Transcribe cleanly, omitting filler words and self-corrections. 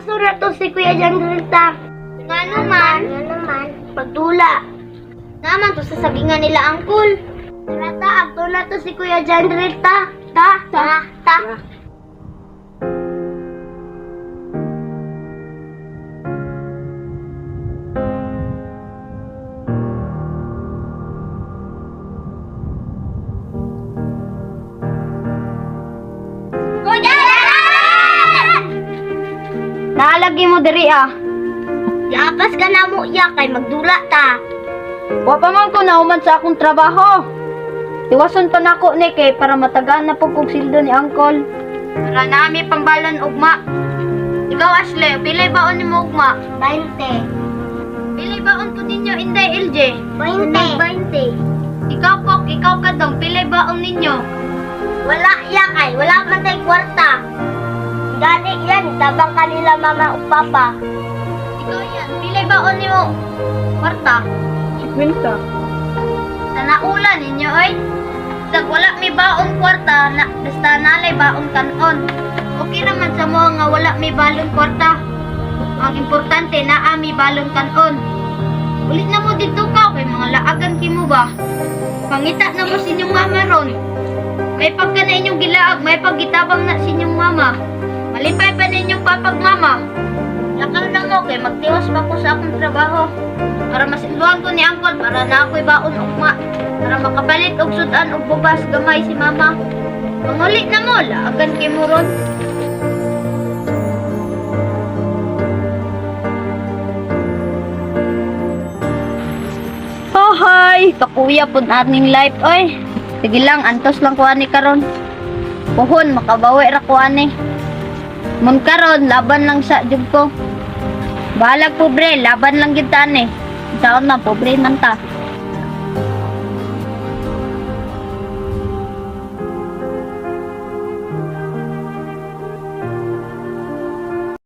Aso na to si Kuya Jandril ta. Ngano man? Ngano man? Pagdula. Naman to sa sagingan nila angkol. Tara ta, agto na to si Kuya Jandril ta. Ta, ta, ta. Kuya! Naalagi mo diri ah. Yakas ka na mo iya kay magdula ta. Wa pa man ko nahuman sa akong trabaho. Iwason pa nako ni kay para matagaan na pud kog sildo ni angkol. Para nami pambalon ugma. Ikaw Ashley, pilay baon nimo ugma? 20. Pilay baon ko ninyo Inday LJ. 20. 20. Ikaw Pok, ikaw Kadong, pilay baon ninyo? Wala iya kay wala man tay kwarta. Gani yan, tabang kanila mama ug papa. Ikaw yan, pilay baon nimo? Kwarta. 50. Sa naula ninyo oy. Sag wala mi baon kwarta na basta nalay baon kanon. Okay naman sa mo nga wala mi balon kwarta. Ang importante naa mi balon kanon. Ulit na mo dito ka kay mga laagan kimo ba. Pangita na mo sa inyong mama ron. May pagka na inyong gilaag, may paggitabang na sa inyong mama. Malipay pa na inyong papag mama. Lakaw na mo kay magtiwas pa ko sa akong trabaho. Para masilduhan ko ni angkol para na ako'y baon ugma. Para makapalit og sudan og bugas gamay si mama. Panguli na mo, laagan kay mo ron. Hohoy, kakuya pud aning life oy. Sige lang, antos lang ko ani karon. Puhon, makabawi ra ko ani. Mun karon, laban lang sa jud ko. Balag pobre, laban lang gyud ta ani. Saon man pobre man ta.